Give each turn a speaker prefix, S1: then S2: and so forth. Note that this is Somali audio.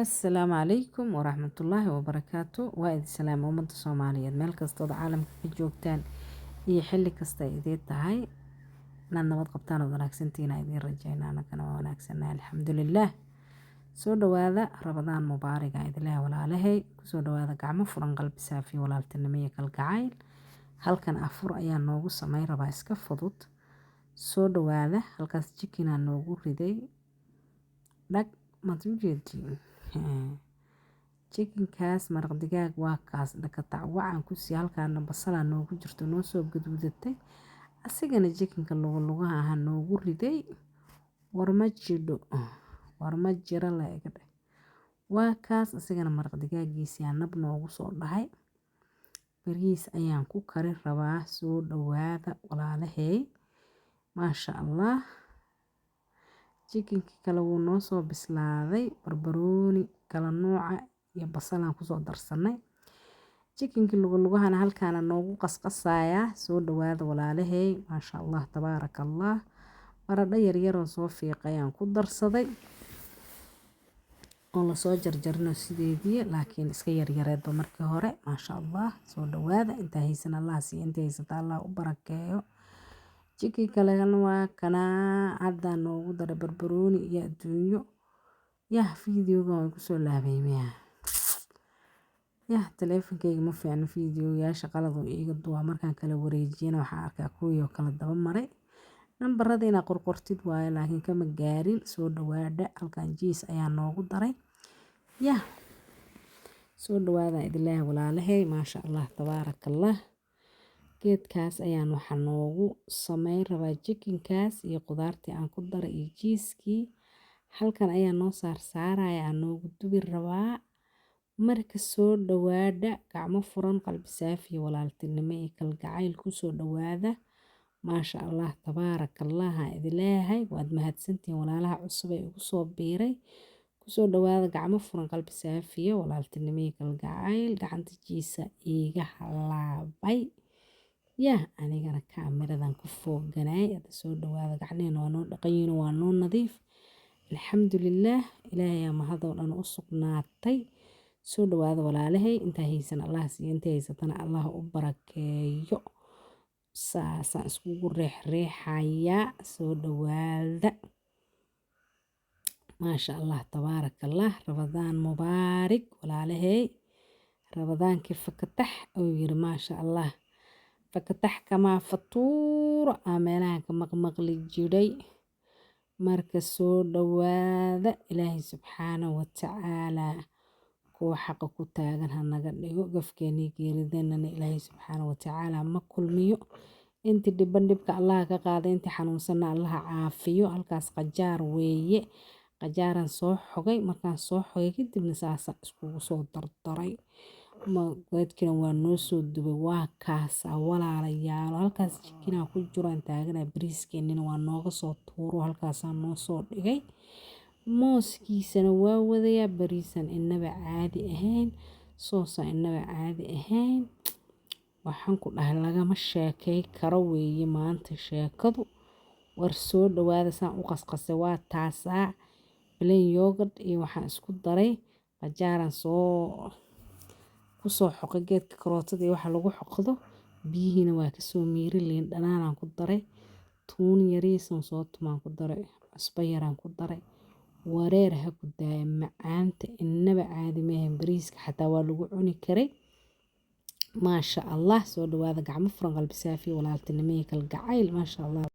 S1: Assalaamu calaykum waraxmatullaahi wabarakaatu. Waa idin salaama ummadda Soomaaliyeed meel kastood caalamka ka joogtaan iyo xilli kasta ay idiin tahay. Inaad nabad qabtaan ood wanaagsantihiin aan idiin rajaynaa, annagana waa wanaagsannahay, alxamdulillaah. Soo dhawaada, Ramadaan mubaarak aan idin leeyahay walaalahay. Kusoo dhawaada gacmo furan, qalbi saafi, walaaltinimo iyo kalgacayl. Halkan afur ayaa noogu samayn rabaa iska fudud. Soo dhawaada, halkaas chicken aa noogu riday. Dhag maad u jeediin? Chickenkaas maraq digaag waa kaas dhakatac wacan ku sii. Halkaana basalaa noogu jirto, noo soo gaduudatay. Asigana chickenka lugu lugaha ahaa noogu riday. War ma jidho, war ma jiro la iga dheh. Waa kaas, asigana maraq digaagiisii aa nab noogu soo dhahay. Bariis ayaan ku kari rabaa. Soo dhawaada walaalahay. Maasha Allah. Chickenkii kale wuu noo soo bislaaday. Barbarooni kala nooca iyo basalaan kusoo darsanay. Chickenkii lugu lugahana halkaana noogu qasqasayaa. Soo dhawaada walaalahay. Maasha Allah, tabaaraka Allah. Baradho yaryar oo soo fiiqay ayaan ku darsaday. Oo lasoo jarjarino sideedii, laakiin iska yaryareedba markii hore. Maasha Allah. Soo dhawaada, intaa haysan Allah siiyo, inta haysata Allah u barakeeyo. Chicken kalena waa kanaa hadda noogu daray barbarooni iyo adduunyo. Yah, fiidiyowgan waan kusoo laabay miyaa? Yah, taleefankayga ma fiicno, fiidiyoyaasha qalad uu iiga duwaa. Markaan kala wareejiyana waxaan arkaa kuwii oo kala daba maray. Nambarada inaad qorqortid waaye, laakiin kama gaarin. Soo dhawaada, halkan cheese ayaa noogu daray. Yah, soo dhawaada idin leeyahay walaalahay. Maasha Allah, tabaaraka Allah. Geedkaas ayaan waxaa noogu sameyn rabaa chickenkaas iyo qudaartii aan ku daray iyo cheese-kii. Halkan ayaa noo saar saaraya, aan noogu dubi rabaa. Marka soo dhawaada, gacmo furan, qalbi saafi, walaaltinimo iyo kalgacayl ku soo dhawaada. Maasha Allah, tabaarakallah aan idin leeyahay. Waad mahadsantihiin walaalaha cusub ee igu soo biiray. Kusoo dhawaada gacmo furan, qalbi saafiya, walaaltinimo iyo kalgacayl. Gacanta cheese iiga halaabay. Yah, anigana kaamiradan ku fooganaay. Hadda soo dhawaada, gacnihina waa noo dhaqan yihiin, waa noo nadiif. Alxamdulillaah, Ilaahay ayaa mahad oo dhan u sugnaatay. Soo dhawaada walaalahay, intaa haysan Allah siiyo, inta haysatana Allah u barakeeyo. Saasaan iskugu riix-riixayaa. Soo dhawaada. Maasha Allah, tabaarakallah. Ramadaan mubaarak walaalahay. Ramadaankii fakatax oo yiri, maasha Allah. Fakatax kamaa fatuuro aa meelahan ka maqmaqli jiray. Marka soo dhawaada, Ilaahay subxaanahu wa tacaala kuwa xaqa ku taagan ha naga dhigo. Gafkeennii geerideennana Ilaahay subxaanahu wa tacaala ma kulmiyo. Intii dhiban dhibka Allah ka qaada, intii xanuunsanna Allah caafiyo. Halkaas qajaar weeye. Qajaaran soo xogay, markaan soo xogay kadibna saasa iskugu soo dardaray. Geedkina waa noo soo dubay, waa kaasa walaalayaal. Halkaas chicken ku jiro aan taaganahay, bariiskeenina waa nooga soo tuuro, halkaasaa noo soo dhigay. Mooskiisana waa wadayaa, bariisan inaba caadi ahayn, soosa inaba caadi ahayn. Waxaan ku dhahay lagama sheekay karo weeye maanta sheekadu. War soo dhawaada, saan u qasqasay waa taasaa. Plain yogurt iyo waxaan isku daray qajaaran soo ku soo xoqay, geedka karootada iyo waxa lagu xoqdo. Biyihiina waa kasoo miiri, liin dhanaanaan ku daray. Tuun yariisan soo tumaan ku daray, cusbo yaraan ku daray. Wareer ha ku daaya, macaanta inaba caadi maahan. Bariiska xataa waa lagu cuni karay. Maasha Allah. Soo dhawaada, gacmo furan, qalbi saafi, walaaltinimo iyo kalgacayl. Maasha Allah.